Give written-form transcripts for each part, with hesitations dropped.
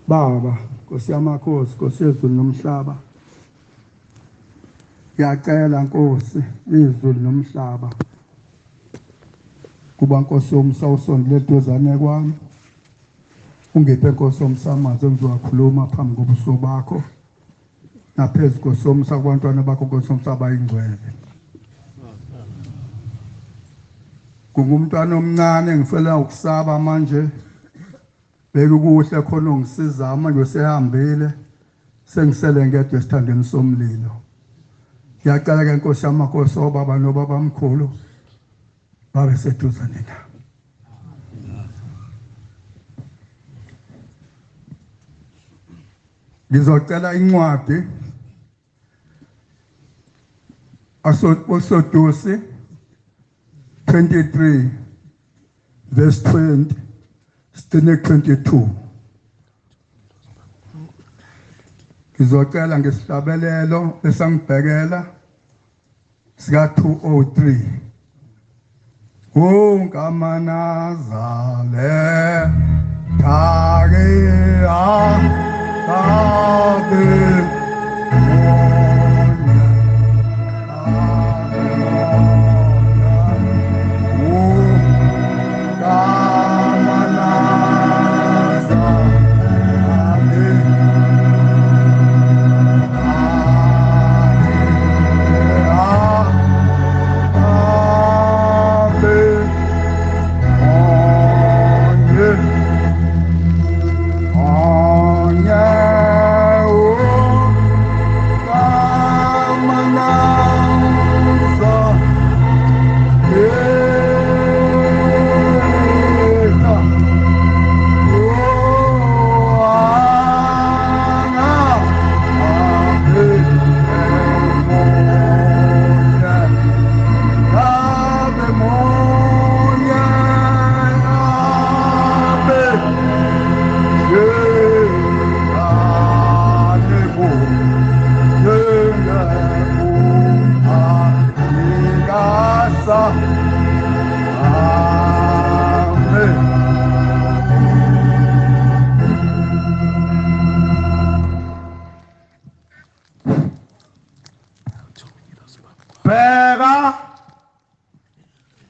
Baba, Nkosi yamakhosi, Nkosi yezulu nomhlaba, ngiyacela Nkosi izulu nomhlaba kuba Nkosi yomsa usondele eduzane kwami, ungiphe Nkosi yomsa amazwi engizowakhuluma phambi kobuso bakho naphezu Nkosi yomsa kubantwana bakho Nkosi yomsa abayingcwele. Kungumntwana omncane ngifela ukusaba manje, bheka ukuhle khona ongisiza manje usehambile, sengisele ngedwa esithandweni somlilo. Ngiyacela ke Nkosi yamakhosi, obaba nobaba mkhulu babe seduzane nami. Ngizocela incwadi Asodusi 23 verse 20 sigcine 22. Ngizocela ngesihlabelelo esangibhekela sika 203. Ungamanazale thake abe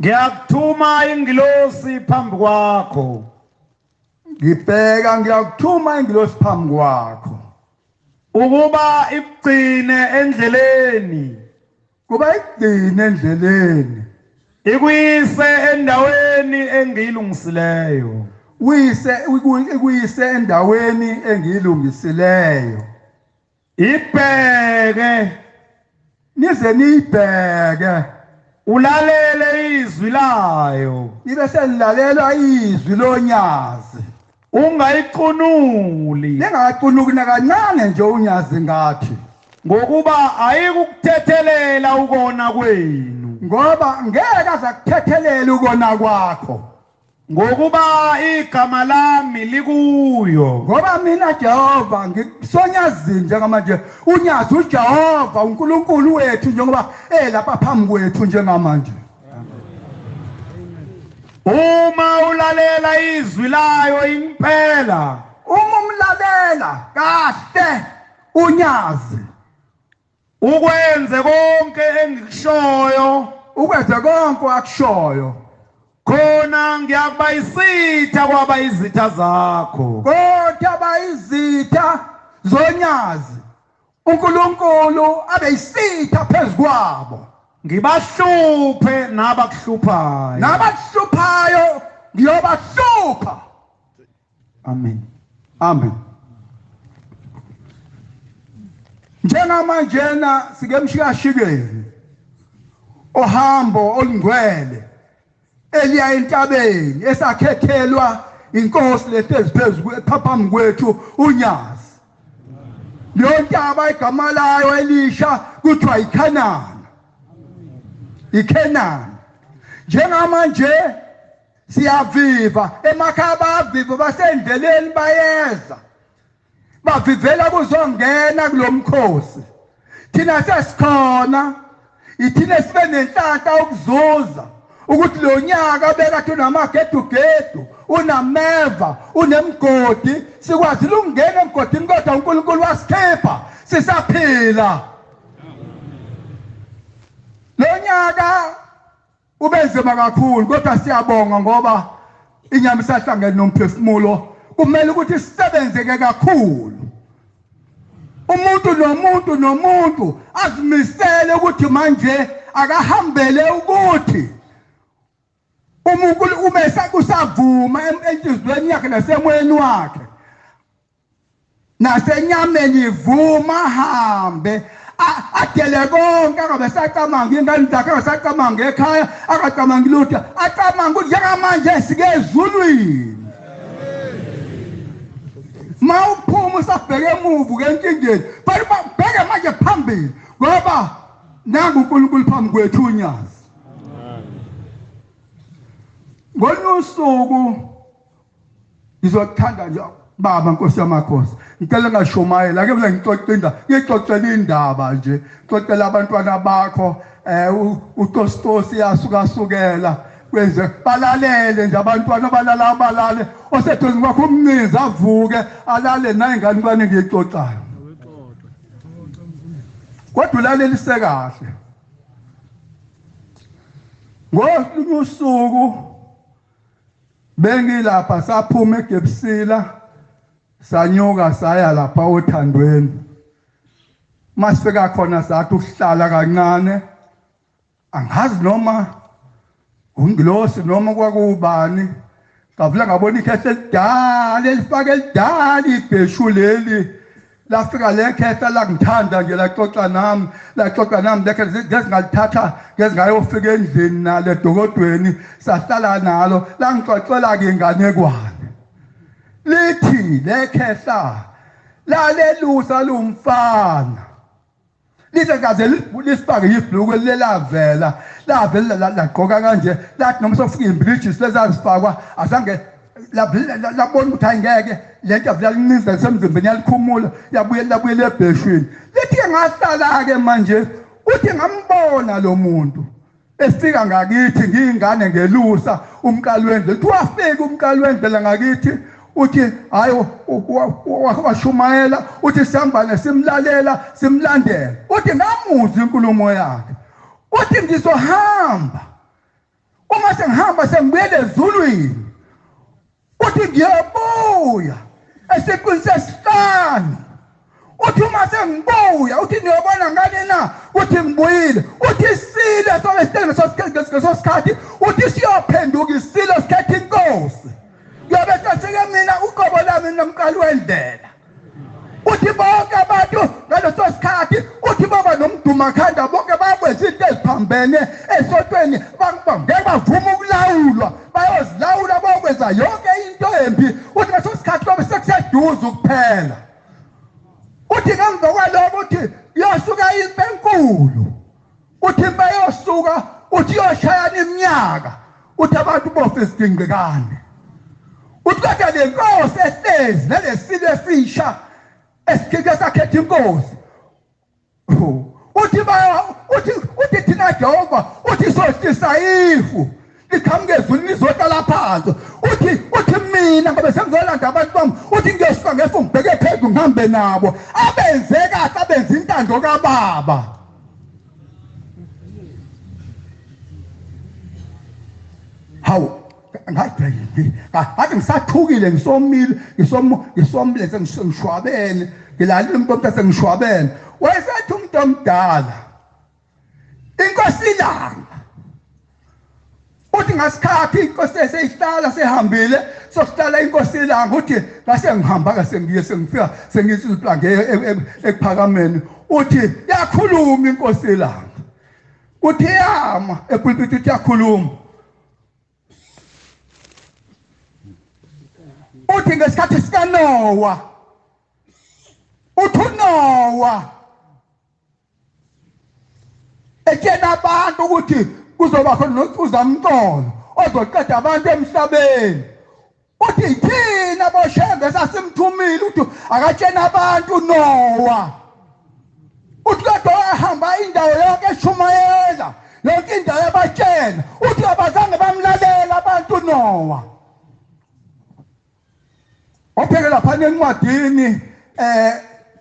Ngiyakuthuma ingilosi phambi kwakho. Ngibheka ngiyakuthuma ingilosi phambi kwakho ukuba ikugcine endleleni, kuba ikugcine endleleni, ikuyise endaweni engiyilungisileyo, ikuyise endaweni engiyilungisileyo. Ibheke, nize niyibheke, ulalele izwi layo, nibe senilalela izwi lonyazi, ungayicunuli, ningacunuki nakancane nje unyazi ngathi, ngokuba ayikukuthethelela ukona kwenu, ngoba ngeke azakuthethelela ukona kwakho, ngokuba igama lami likuyo, ngoba mina Jehova ngikusonyazini njengamanje. Unyazi uJehova uNkulunkulu wethu njengoba elapha phambi kwethu njengamanje. Uma ulalela izwi layo impela, uma umlalela kahle unyazi, ukwenze konke engikushoyo, ukwenze konke akushoyo, khona ngiyakuba isitha kwaba izitha zakho, kodwa bayizitha zonyazi, uNkulunkulu abe yisitha phezu kwabo, ngibahluphe nabakuhluphayo, nabakuhluphayo ngiyobahlupha. Amen. Amen. Njengamanjena sike emshikashikeni ohambo olungcwele eliya entabeni esakhethelwa inkosi lehlezi phezulu phambi kwethu unyazi. Leyo ntaba igama layo elisha kuthiwa iKhanani, iKhenani. Njengamanje siyaviva emakhaya, bayaviva basendleleni, bayeza bavivela kuzongena kulomkhosi. Thina sesikhona, ithina sibe nenhlanhla ukuzuza Ukuthi lo nyaka bekade unamagedugedu, unameva, unemgodi, sikwazile ukungena emgodini kodwa uNkulunkulu wasikhipha sisaphila. Lo nyaka ubenzima kakhulu kodwa siyabonga ngoba inyama isahlangene nomphefumulo. Kumele ukuthi sisebenzeke kakhulu. Umuntu nomuntu nomuntu azimisele ukuthi manje akahambele ukuthi umuntu uma kusavuma enhliziyweni yakhe nasemoyeni wakhe nasenyameni ivuma ahambe adele konke, angabe sacabanga ingane zakhe, angasacabanga ekhaya, akacabangi lutho, acabanga ukuthi njengamanje sike ezulwini. Ma uphuma usabheke emuva ke enkingeni, bheke manje phambili ngoba nangu uNkulunkulu phambi kwethu unyazi. Ngolunye usuku ngizokuthanda nje baba Nkosi yamakhosi, ngicela ngashumayela ake mina ngixoxe indaba, ngixoxele indaba nje, xoxela abantwana bakho uTositosi yasukasukela kwenze balalele nje abantwana balala balale, oseduze kwakho umncinzi avuke alale nayingane kwane ngiyixoxayo, kodwa ulalelise kahle. Ngolunye usuku bengilapha saphuma eGebsila sanyuka saya lapha othandweni. Masifika khona sathi ukuhlala kancane, angazi noma ungilosi noma kwakubani, ngavula ngabona ikhehla elidala elifake elidala ibheshu leli. Lafika lekhehla langithanda nje, laxoxa nami, laxoxa nami lekhehla ngezingalithatha ngezingayofika endlini nalo edokodweni, sahlala nalo langixoxela ke inganekwane. Lithi lekhehla lalelusa lumfana, lithi kaze lisifake ibhluku lelavela lavela lagqoka kanje, lathi noma sofika imbridges lezazifakwa azange labona ukuthi ayingeke lento yavela lincinza lisemzimbeni yalikhumula yabuyela labuyela ebheshwini. Lithi ngahlala ke manje, uthi ngambona lo muntu efika ngakithi ngiyingane ngelusa umqali wendlela. Uthi wafika umqali wendlela ngakithi, uthi hayi washumayela, uthi sihambane simlalela simlandela. Uthi ngamuzwa inkulumo yakhe, uthi ngizohamba, uma sengihamba sengibuyele ezulwini, uthi ngiyobuya esiqwini sesihlanu. Uthi uma sengibuya, uthi niyobona ngani na uthi ngibuyile. Uthi isilo soke sikhathi, uthi siyophenduka isilo sikhetha inkosi, kuyobe sesike mina uqobo lami nomqali wendlela. Uthi bonke abantu ngaleso sikhathi, uthi baba nomdumakhanda bonke bayakwenza into eziphambene esontweni, ngeke bavume ukulawulwa, bayozilawula bokwenza yonke into embi. Uthi ngaleso sikhathi kobe sekuseduze ukuphela. Uthi ngemva kwaloko uthi yosuka impi enkulu, uthi impi yosuka, uthi yoshayana iminyaka, uthi abantu bofe isigingqikane. Uthi kodwa le nkosi ehlezi nalesilo esisha esikhike sakhetha inkosi, uthi uthi uthi thina Jehova, uthi sohlisa ifu liqhamuke ezulwini lizohlala phansi. Uthi uthi mina ngoba sengizolanda abantu bami, uthi ngiyosuka ngefu ngibheke phezulu ngihambe nabo abenze kahle, abenze intando kaBaba. Hawu, ngathi ngisathukile, ngisomile, ngisomile, sengishwabene, ngilalile umuntu omdala sengishwabene. Wayesethi umuntu omdala, inkosi ilanga. Uthi ngasikhathi inkosi eseyihlala sehambile, sokuhlala inkosi ilanga, uthi ngase ngihamba ke sengiye sengifika sengiziplange ekuphakameni. Uthi yakhuluma inkosi ilanga, uthi yama epulpit, uthi yakhuluma. Uthi ngesikhathi sikaNowa, uthi uNowa etshela abantu ukuthi kuzoba khona uzamcolo ozoqeda abantu emhlabeni. Uthi thina boShembe sasimthumile, uthi akatshena abantu Nowa. Uthi kodwa wahamba indawo yonke eshumayela, Yonke indawo yabatshela uthi abazange bamlalela abantu Noah. Opheke lapha encwadini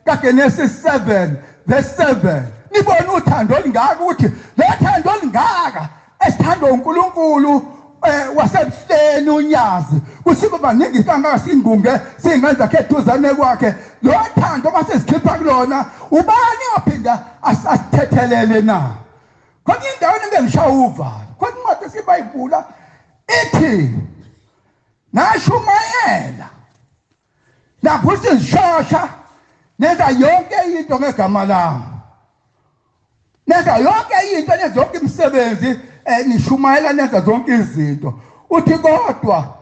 kaGenesis 7 verse 7 nibona uthando olungaka, ukuthi lo thando olungaka esithandwa uNkulunkulu wasebuhleni unyazi kusiba baningi kangaka singunge singenza khethuzane kwakhe. Lo thando mase sikhipha kulona ubani ophinda asithethelele na? Khona indawo engishaya uvalo, khona incwadi esibayivula ithi nashumayela navusa izishosha nenza yonke into ngegama lami, nenza yonke into, nenza yonke imisebenzi, nishumayela nenza zonke izinto. Uthi kodwa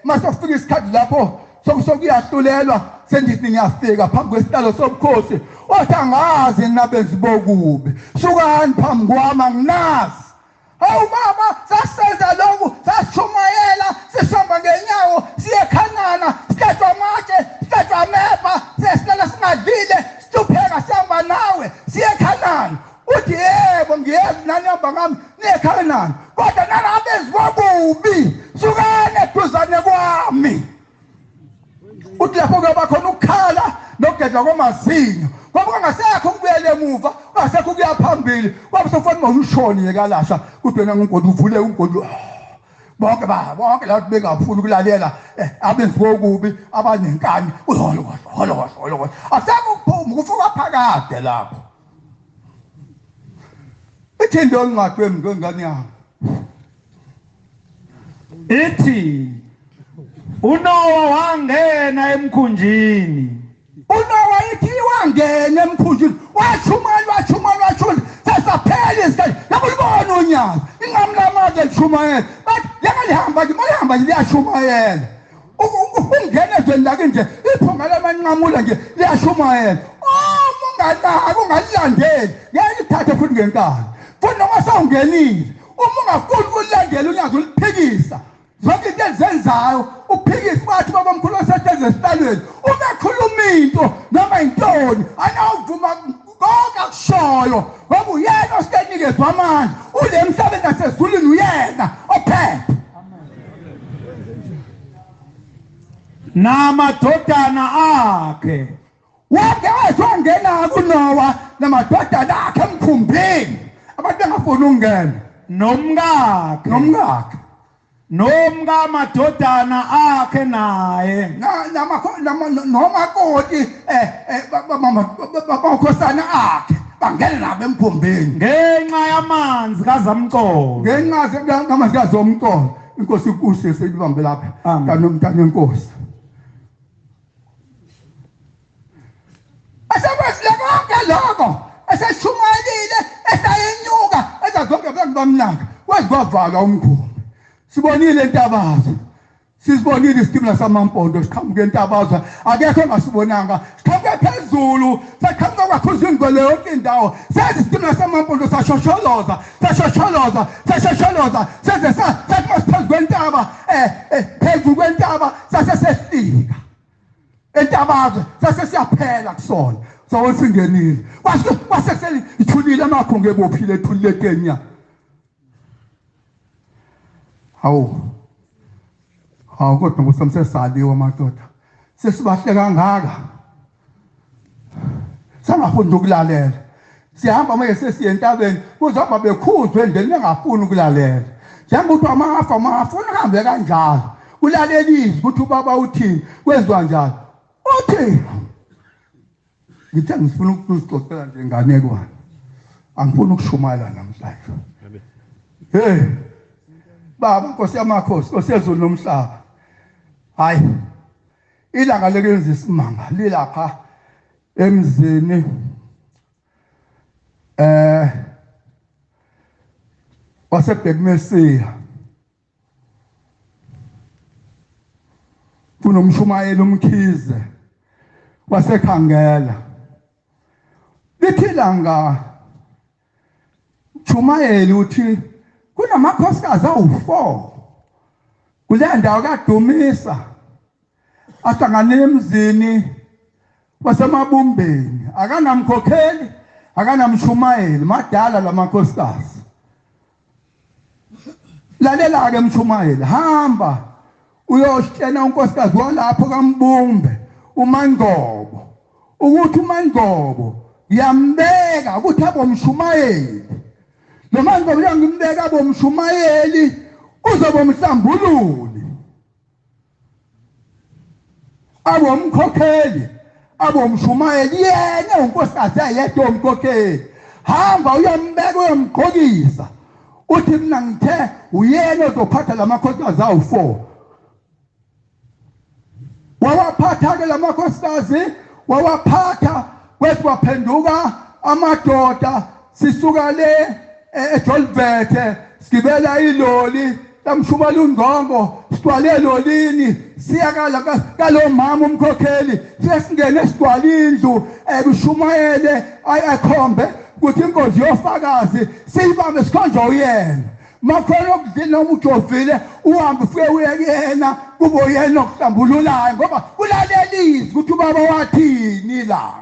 mase kufika isikhathi lapho sokuyahlulelwa, sendithi ngiyafika phambi kwesihlalo sobukhosi, othi angazi nabenzi bokubi, sukani phambi kwami anginazi. Hawu baba, sasenza lokhu, sashumayela, sisihamba ngenyawo siye eKhanana, sihlatshwa amatshe, sihlatshwa ameva, siyasilala singadlile, sihlupheka, sihamba nawe siye eKhanana. Uthi yebo ngiyezi nani hamba ngami niye eKhanana, kodwa nalabenzi bobubi sukani eduzane kwami. Uthi lapho kuyoba khona ukukhala nokugedla kwamazinyo, ngoba kungasekho ukubuyela emuva, kungasekho ukuya phambili, kwabe sekufanele ushone yekalasha kuthi wena ngumgodi uvule umgodi. Bonke bonke labo bengafuni ukulalela abenzi bokubi abanenkani, uholokosho akusekho ukuphuma, kufuka phakade lapho. Ithi into incwadi wengane yami ithi uNoah wangena emkhunjini. uNoah ithi wangena emkhunjini, washumayela washumayela washumayela, sesaphela isikhathi lapho libona unyazi inqamula lishumayela, bathi lihamba nje malihamba nje liyashumayela. Ungena ezweni lakhe nje iphunga lamanqamula nje liyashumayela. Uma unganaki ungalilandeli ngeke lithathe futhi ngenkani, futhi noma sewungenile uma ungafuni ukulandela unyazi uliphikisa zonke into ezenzayo uphikisa. Bathi babamkhulu osehlezi esihlalweni uma ekhuluma into noma intoni anawuvuma konke akushoyo, ngoba uyena osenikezwa amandla ule emhlabeni nasezulwini, uyena ophethe. Namadodana akhe wonke wangena kuNoah namadodana akhe emkhumbini, abantu bengafuni ukungena, nomkakhe nomkakhe nomka madodana akhe naye nomakoti bamakhosana akhe bangena nabo emkhumbini ngenxa yamanzi kazamcolo, ngenxa yamanzi kazamcolo. Inkosi ikubusise, ibambe lapha kanomntana enkosi. Esekwenzile konke lokho, eseshumayelile, esayenyuka enza zonke abantu bamnaka, kwaze kwavalwa umkhumbi. Sibonile entabazwe, sisibonile isitimela samampondo siqhamuke entabazwe, akekho ongasibonanga, siqhamuke phezulu, saqhamuka kwakhuza ingcwele yonke indawo. Sezi isitimela samampondo sashosholoza sashosholoza sashosholoza seze sathi masiphezu kwentaba, phezu kwentaba sase sefika entabazwe, sase siyaphela kusona, sawona singenile kwase selithulile amakhonge ebophile ethulile Kenya. Hawu hawu, kodwa kusamsesaliwe amadoda, sesibahle kangaka sangafuni ukulalela. Sihamba manje sesiye entabeni, kuzohamba bekhuzwe endleleni engafuni ukulalela, njengokuthi amafa mafuna kuhambe kanjalo, ulalela izwi ukuthi ubaba uthini, kwenziwa njalo. Uthi ngithe ngifuna ukuzixoxela nje inganekwane, angifuni ukushumayela namhlanje. Hey baba Nkosi yamakhosi, Nkosi yezulu nomhlaba, hayi ilanga lekenza isimanga lilapha emzini waseBhekmesiya. Kunomshumayeli uMkhize wasekhangela, lithi ilanga Shumayeli uthi kunamakhosikazi awu4 kule ndawo kaDumisa ahlangane emzini wasemabumbeni, akanamkhokheli akanamshumayeli, madala lamakhosikazi. Lalela ke mshumayeli, hamba uyositshena unkosikazi walapho kaMbumbe uMangobo ukuthi uMangobo ngiyambeka ukuthi abomshumayeli. Lo Mangobo uyangimbeka abomshumayeli, uzoba umhlambululi, abomkhokheli, abomshumayeli. Yena unkosikazi ayedwa umkhokheli. Hamba uyombeka uyomgqokisa, uthi mina ngithe uyena ozophatha lamakhosikazi awu4. Wawaphatha ke lamakhosikazi, wawaphatha kwethi waphenduka amadoda. Sisuka le eJolvethe sigibela iloli lamshumela uNgqongo, sigcwale elolini siya kalo mama umkhokheli, sesingene sigcwala indlu ekushumayele ayikhombe ukuthi inkonzo yofakazi siyibambe sikhonjwa uyena. Makhona okudlile noma ujovile uhambe ufike uye kuyena, kube uyena okuhlambululayo, ngoba kulalela izwi ukuthi ubaba wathini la.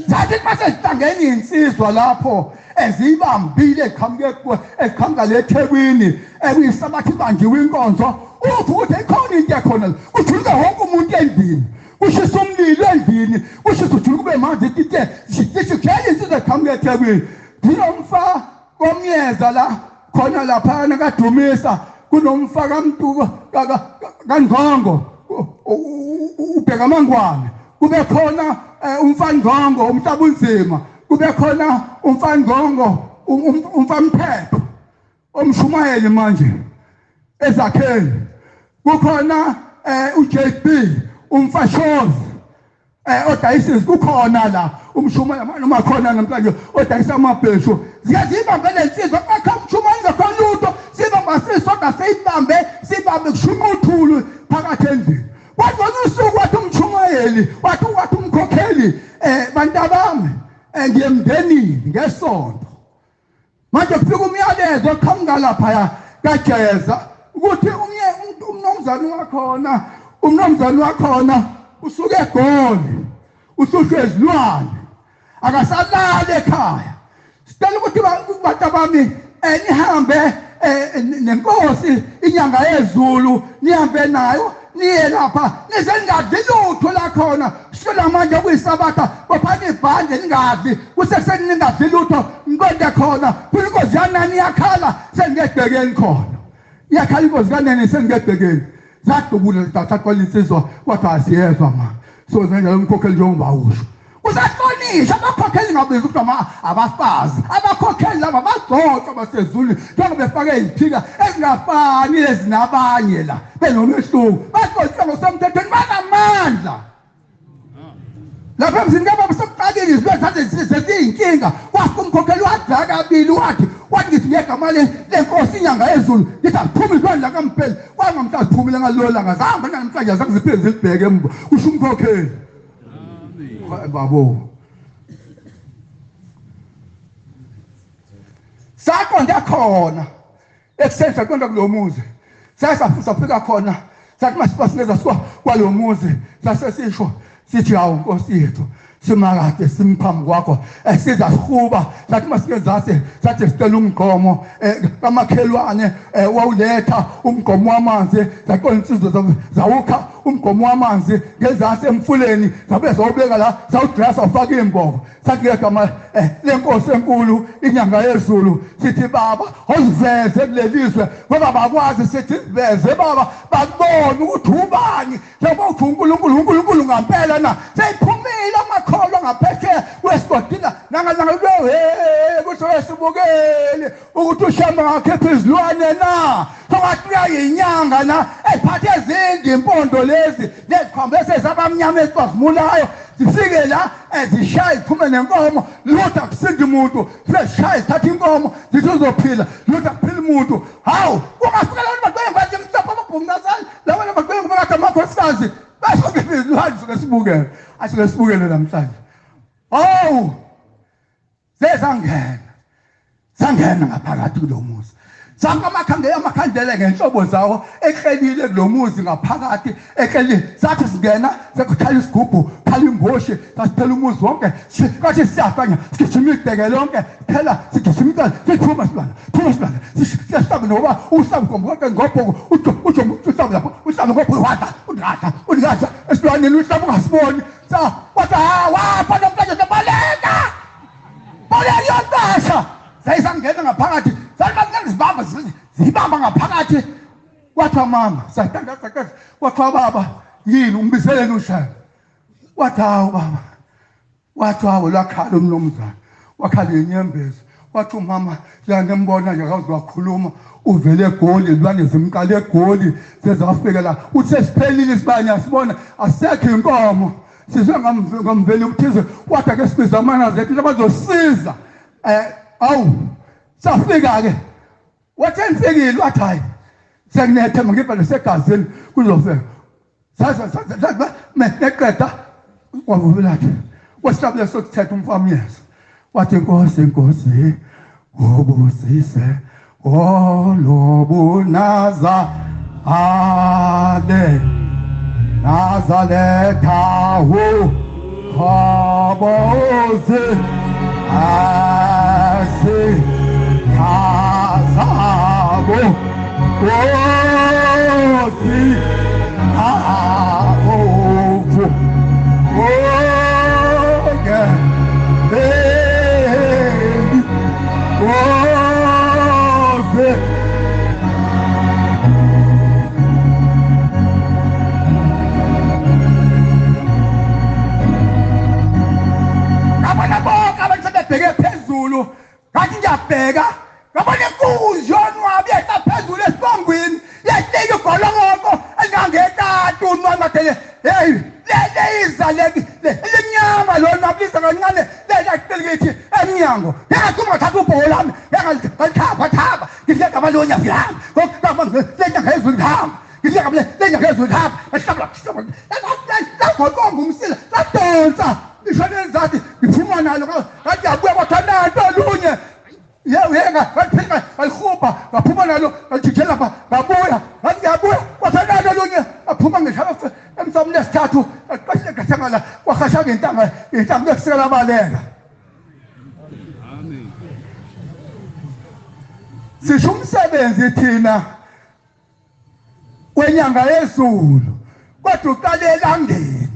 Zathi mase sihlangene insizwa lapho ezibambile eqhamuke eqhamuka leThekwini ekuyisabathi ibanjiwe inkonzo, uthi ukuthi ikhona into ekhona, kujuluka wonke umuntu endlini, kushisa umlilo endlini, kushisa ujuluka kube manzi tite sijele insizwa eqhamuka eThekwini. Kunomfa komyeza la khona laphana kaDumisa, kunomfa kaMntu kaNgqongo ubheka amangwane, kube khona umfangqongo umhlabunzima, kube khona umfangqongo umfamphepho omshumayeli manje ezakheni, kukhona uJB umfashozi odayisa, kukhona la umshumayeli noma khona namhlanje odayisa amabheshu. Ziyazibambe lensizwa akha umshumayeli ngakhona lutho, sibamba sisodwa seyibambe sibambe kushunqa uthulu phakathi endlini. Kodwa usuku wathi umshumayeli, wathi umkhokheli, bantabami ngiyemndenini ngesonto. Manje kufika umyalezo oqhamuka lapha kaJeza ukuthi umnumzane wakhona usuke eGoli, uhlushwe izilwane, akasalali ekhaya. Sicela ukuthi bantabami nihambe nenkosi inyanga yezulu, nihambe nayo niye lapha, nize ningadli lutho lakhona. Kusukela manje kuyisabatha, bophani ibhande ningadli, kusekuseni ningadli lutho, niqonde khona. Futhi inkosi yanani iyakhala seningedbhekeni khona, iyakhala inkosi kanene seningedbhekeni. Zadubula zathathwa insizwa, kwathiwa asiyezwa ma so zenjalo umkhokheli njengoba usho. Kusahlonishwa abakhokheli, ngabiza ukuthi abafazi abakhokheli laba bagcotshwa basezulwini, njengoba befake iziphika ezingafani lezinabanye la benomehluko, bagcotshwa ngosemthethweni, banamandla. Lapha emzini kababa sekuqalile izinto zaze seziyinkinga, wafika umkhokheli wadla kabili, wathi ngithi ngegama lenkosi inyanga yezulu, ngithi asiphumi izilwane la kaMpheli. Kwangamhla siphumile ngalelo langa, zahamba namhlanje azange ziphinde zilibheke emva, kusho umkhokheli. Babo saqonda khona ekuseni, saqonda kulo muzi, sasafika khona, sathi masibasingeza kwalo muzi, sasesisho sithi hawu Nkosi yethu simakade simphambi kwakho, siza sihuba. Sathi masingezase sathi sicela umgqomo kamakhelwane, wawuletha umgqomo wamanzi, saqonda insizwa zawukha umgqomo wamanzi ngezase emfuleni, sabe sawubeka la, sawudrasa sawufaka imbobo. Sathi ngegama lenkosi enkulu inyanga yezulu, sithi baba awuziveze kulelizwe ngoba bakwazi, sithi veze baba bakubone ukuthi ubani, njengoba uthi uNkulunkulu uNkulunkulu ngampela na. Seyiphumile amakholwa ngaphesheya kwesigodina nangalanga kusho esibukeli ukuthi uShembe ngakhipha izilwane na, sokathi uyayinyanga na, eziphathe ezinde impondo lezi nezikhombe sezabamnyama ezibazimulayo, zifike la ezishaya ziphume nenkomo, lutho akusindi umuntu, sezishaya zithatha inkomo zithi uzophila, lutho akuphila umuntu. Hawu ungafika lana bagcwele mhlophe amabhungazana laba bagcwele bakade amakhosikazi basho ngezilwane, suke sibukele, asuke sibukele namhlanje. Hawu zezangena sangena ngaphakathi kulo muzi, Sanke amakhandlela ngenhlobo zawo eklelile kulomuzi ngaphakathi eklelile. Sathi singena sekukhala isigubhu, khala imboshi, sasiphela umuzi wonke. Kathi siyafanya sigijima ibheke lonke, phela sigijima icala, siphuma silwana, phuma silwana. Sihlaba noba uhlaba ngomqoqo ngobhoko, ujo uhlaba lapho, uhlaba ngobhoko wadla, udladla, udladla esilwaneni uhlaba ungasiboni. Sa wathi ha wafa namhlanje baleka. Baleka yontasha. Sayisangena ngaphakathi. Zibamba zibamba ngaphakathi. Kwathiwa mama sathandaza, kwathiwa baba yini umbizeleni ushaya. Wathi hawu baba, wathi hawu lwakhala umnumzane, wakhala inyembezi. Wathi umama ngimbona nje akaze wakhuluma, uvele eGoli, izilwane zimqale eGoli sezafika la. Uthi sesiphelile isibanye, asibona asekho inkomo. Sizwe ngamveli ukuthize, wathi ake sibize amanazethu abazosiza. Awu safika ke. Wathi engifikile, wathi hayi sekunethemba ngibhale segazini kuzofika. Saza neqeda kwavubelakhe. Wasihlabule sokuthetha umfamiyeza. Wathi inkosi inkosi ubusise olobunaza ale Nazaretha hu khobozi asi Kazabo othi aovu oge eli oze. Ngabona bonke abantu sebebheke phezulu, ngathi ngiyabheka ngabona inkunzi yonwabi yehla phezulu esibongwini, yehlika igolokoko elingangetatu unwabi. Hey, leyiza elimnyama lonwabi liza kancane lelaqilikithi emnyango. Ngiyaqhuma ngathatha ubhoko lami, ngalithapha thapha, ngidle ngabalonya ngihamba, lenyanga yezulu ngihamba, ngidle lenyanga yezulu ngihamba, ngahlabula lagoqonga umsila ladonsa ngisho nezathi ngiphuma nalo ngathi ngiyabuya kwathiwa nanto olunye. Yeka ngaliphika ngalihuba ngaphuma nalo ngalijikela lapha ngabuya ngathi ngiyabuya kwathiwa nanto olunye. Ngaphuma ngishaya emsameni lesithathu ngaqashile ngathangala kwahasha ngentanga intanga lekusela baleka. Amen. Sisho umsebenzi thina wenyanga yezulu, kodwa uqale elangeni.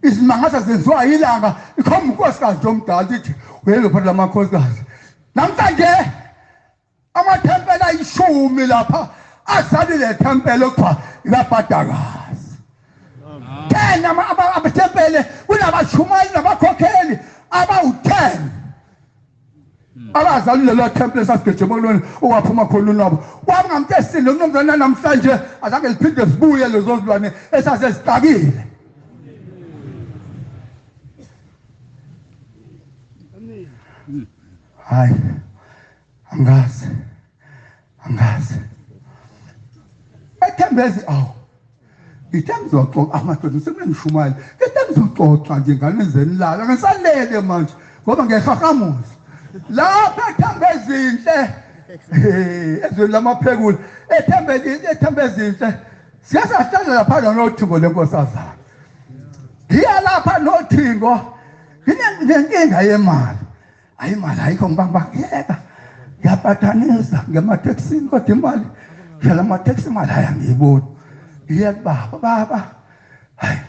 Izimangaza zenziwa ilanga, ikhomba unkosikazi omdala ithi uyelopha lamakhosikazi. Namhlanje amathempela ayishumi lapha azalile thempele okuthiwa ikabhadakazi. 10 amathempele kunabashumayeli nabakhokheli abawu-10 abazalile lo thempele sasigejema kulona owaphuma khona unabo. Kwakungamtesile umnumzane namhlanje azange liphinde sibuye lezo zilwane esasezixakile. Hayi angazi angazi ethembezi awu ngithe ngizoxoxa amadoda sekunengishumayela, ngithe ngizoxoxa nje ngane zenilala ngisalele manje ngoba ngiyahahamuza lapha ethembe ezinhle ezweni lamaphekula ethembe ezinhle. Siyasahlala lapha nothingo lenkosazana, ngiya lapha nothingo nginenkinga yemali. Hayi imali ayikho ngibamba ngiyeka ngiyapathanisa ngemateksini kodwa imali phela amateksi imali hayi angiyiboni. Ngiya kubaba, baba hayi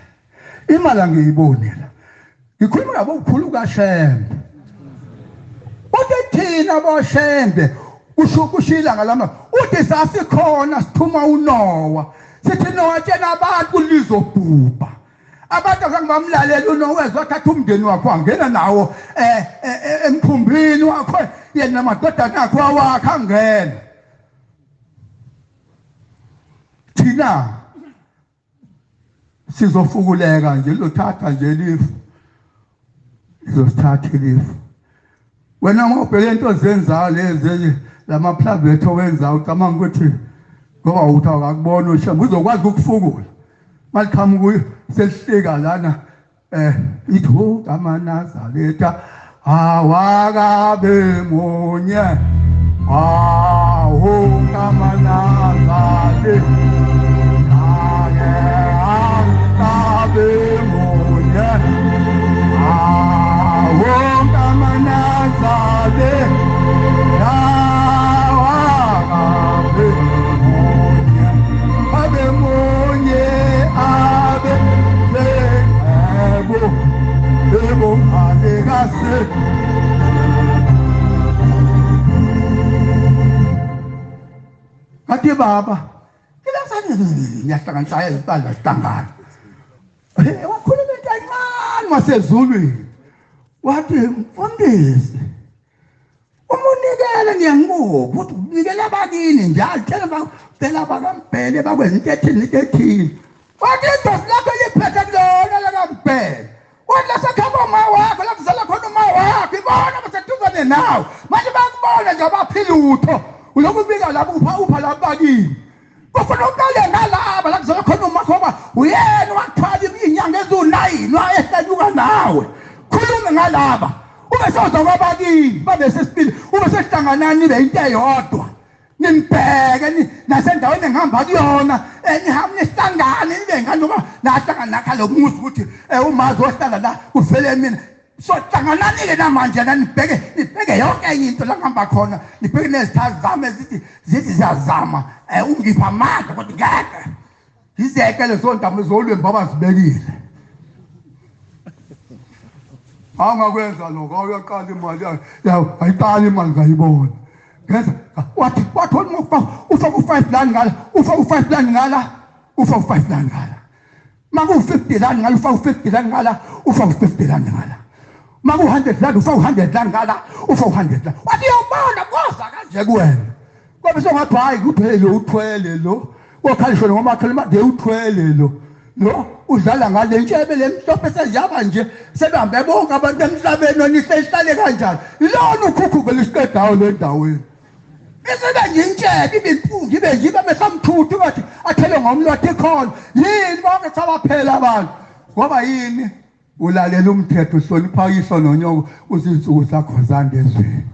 imali angiyiboni la. Ngikhuluma nabo ukhulu kaShembe. Uthi thina boShembe kusho kushila ngalama uthi sasikhona sithuma uNowa, sithi Nowa tshela abantu lizobhubha. Abantu azange bamlalela uNowa, wathatha umndeni wakhe wangena nawo emkhumbini wakhe, yena namadodana akhe wawakhe angena. Thina sizofukuleka nje, lizothatha nje lifu, lizosithatha ilifu. Wena uma ubheke into ozenzayo lezi lama-private owenzayo, ucabanga ukuthi ngoba uthi awukakubona uShembe uzokwazi ukufukula. Maliqhamuka selihlika lana ithu kaManazaretha awakabe munye awu. Wonke ake munye wonke amanazale abe munye abe munye abe sebo sebo alekase. Ngathi baba ngiyahlanganisa izibandla sihlangana. Wakhuluma into encane wasezulwini. Wathi mfundisi umunikele ngiyangikuphi uthi unikele abakini njalo tshela phela bakaMbhele bakwenza into ethini into ethini. Wathi idosi lakho liphethe kulona lakaMbhele. Wathi lasekhaba uma wakho lakuzala khona uma wakho ibona baseduzane nawe manje bakubona nje abaphila utho ulokhu ubika lapho upha lapho bakini. Kufuna uqale ngalaba la kuzala khona uma ngoba uyena wathwala inyanga eziwu-9 wayehlanyuka nawe. Khulume ngalaba ube soza kwabakini babe sesibili ube sehlanganani nibe into eyodwa nimbheke nasendaweni engihamba kuyona nihambe nihlangane nibe ngani noma nahlangana nakha lo muzi ukuthi umazi ohlala la kuvele mina. So hlanganani-ke namanje nibheke nibheke yonke enye into la ngihamba khona nibheke nezithazi zami ezithi zithi ziyazama ungipha amandla kodwa ngeke ngizeke lezo ndaba zolwembu abazibekile. Angakwenza lokho uyaqala imali ayiqala imali ngayibona ngenza wathi wathola ufaka u-5 rand ngala ufaka u-5 rand ngala ufaka u-5 rand ngala maku-50 rand ngala ufaka u-50 rand ngala ufaka u-50 rand ngala maku-100 rand ufaka u-100 rand ngala ufaka u-100 rand. Wathi uyobona koza kanje kuwena kwabe songathi hayi kuphele uthwele lo wakhalishwe ngomakhelwane made uthwele lo lo udlala ngale ntshebe lemhlophe seziyaba nje sebehambe bonke abantu emhlabeni onihle ihlale kanjani lona ukhukhu lisiqedayo le ndaweni isibe nje intshebe ibe impunga ibe nje ibe mesamthuthu bathi athele ngomlotha ikhona yini bonke sabaphela abantu ngoba yini ulalela umthetho uhlonipha uyihlo nonyoko uzinsuku zakho zande ezweni.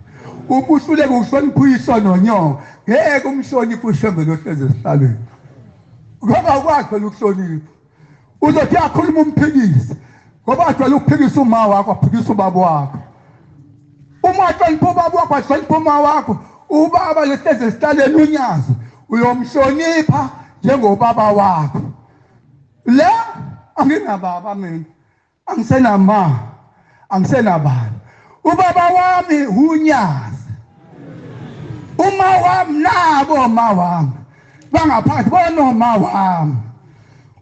Uma uhluleka ukuhlonipha uyihlo nonyoko ngeke umhloniphe uShembe lohlezi esihlalweni ngoba ukwazi phela ukuhlonipha. Uzothi akhuluma umphikisi ngoba ajwayele ukuphikisa uma wakho aphikisa ubaba wakho. Uma ahlonipha ubaba wakho ahlonipha uma wakho ubaba lehlezi esihlaleni unyazi uyomhlonipha njengobaba wakho. Le anginababa mina angisenama angisenabani ubaba wami unyazi uma wami nabo ma wami bangaphansi bonoma wami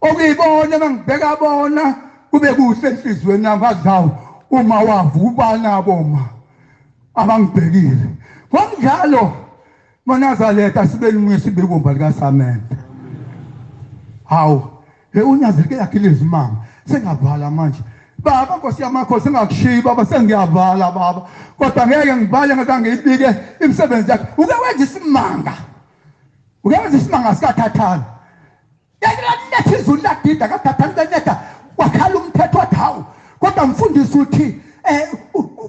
okuyibona bangibheka bona kube kuhle enhliziyweni yami ngazawo uma wavuka nabo ma abangibhekile. Ngokunjalo maNazaretha sibe sibebomba likaSamende. Hawu unyazi ke yakhe lezimanga sengavala manje baba Nkosi yamakhosi sengakushiyi baba sengiyavala baba kodwa ngeke ngibhale ngakangiyibike imisebenzi yakhe. Uke wenza isimanga uke wenza isimanga sikathathana yakuletha izulu ladida kathathana lenetha wakhala umthetho wathi hawu kodwa mfundisi uthi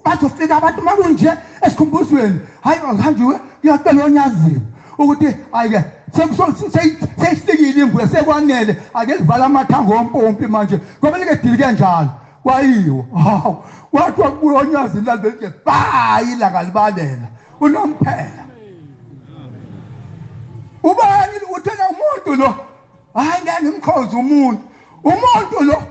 bazofika abantu makunje esikhumbuzweni hayi akuhanjiwe kuyacela onyazini ukuthi hayi-ke seyifikile imvula sekwanele ake sivala amathango ompompi manje ngoba like dilike njalo kwayiwa. Hawu wathi wakubuya onyazini lalibelike bayi ilanga libalela unomphela. Ubani uthena umuntu lo hayi ngeke ngimkhoze umuntu umuntu lo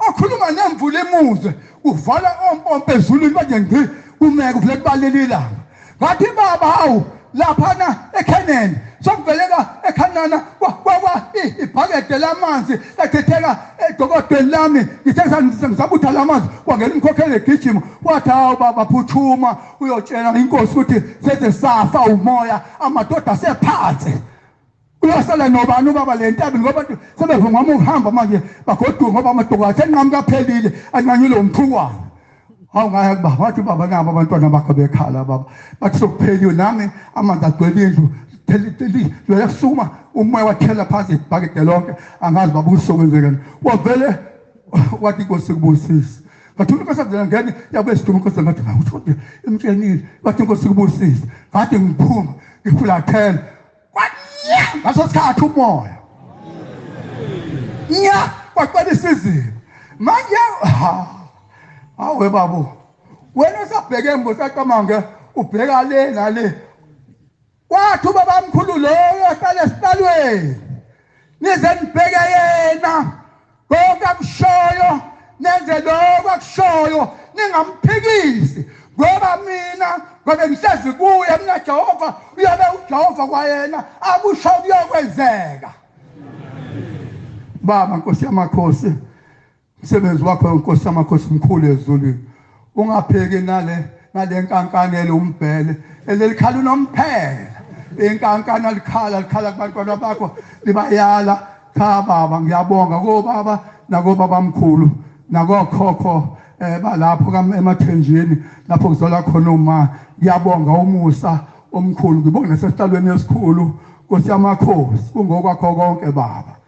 okhuluma nemvula imuzwe uvala ompompe ezulwini manje ngci umeke uvule kubalele ilanga. Ngathi baba hawu laphana eKheneni sokuveleka eKhanana kwa ibhakede lamanzi lachitheka edokodweni lami ngithe ngisabutha lamanzi kwangena umkhokheli egijima wathi hawu baba phuthuma uyotshela inkosi ukuthi seze safa umoya amadoda sephansi. Uyosala nobani ubaba le ntabeni ngoba sebevuma ukuhamba manje bagoduka ngoba amadoda asenqamuka aphelile anqanyulwe umthukwana. Hawu ngaya kubaba wathi baba nabo abantwana bakho bekhala baba bathi sokupheliwe nami amanzi agcwele indlu loyasukuma umoya wathela phansi ibhakede lonke angazi baba usokwenzekani. Wavele wathi inkosi kubusise ngathi inkosazana ngene yabe siduma inkosazana ngathi ngathi imtshenile wathi inkosi kubusise ngathi ngiphuma ngifulathela Nya ngaso sikhathi umoya. Nya kwaqala isiziba. Manje ha awe babo. Wena usabheke embo saqamange ubheka le nale. Wathi ubabamkhulu loyo ohlala esihlalweni nize nibheke yena konke akushoyo nenze lokho akushoyo ningamphikisi ngoba mina ngoba ngihlezi kuye mina Jehova uyobe uJehova kwayena akusho kuyokwenzeka. Baba Nkosi yamakhosi, umsebenzi wakho Nkosi yamakhosi mkhulu ezulwini. Ungapheki nale nkankane umbhele elelikhala unomphela. Inkankana likhala likhala kubantwana bakho libayala. Cha baba, ngiyabonga kobaba nakobabamkhulu nakokhokho balapho emathenjini lapho kuzola khona uma. Ngiyabonga umusa omkhulu, ngibonga nasesihlalweni esikhulu Nkosi yamakhosi, kungokwakho konke baba.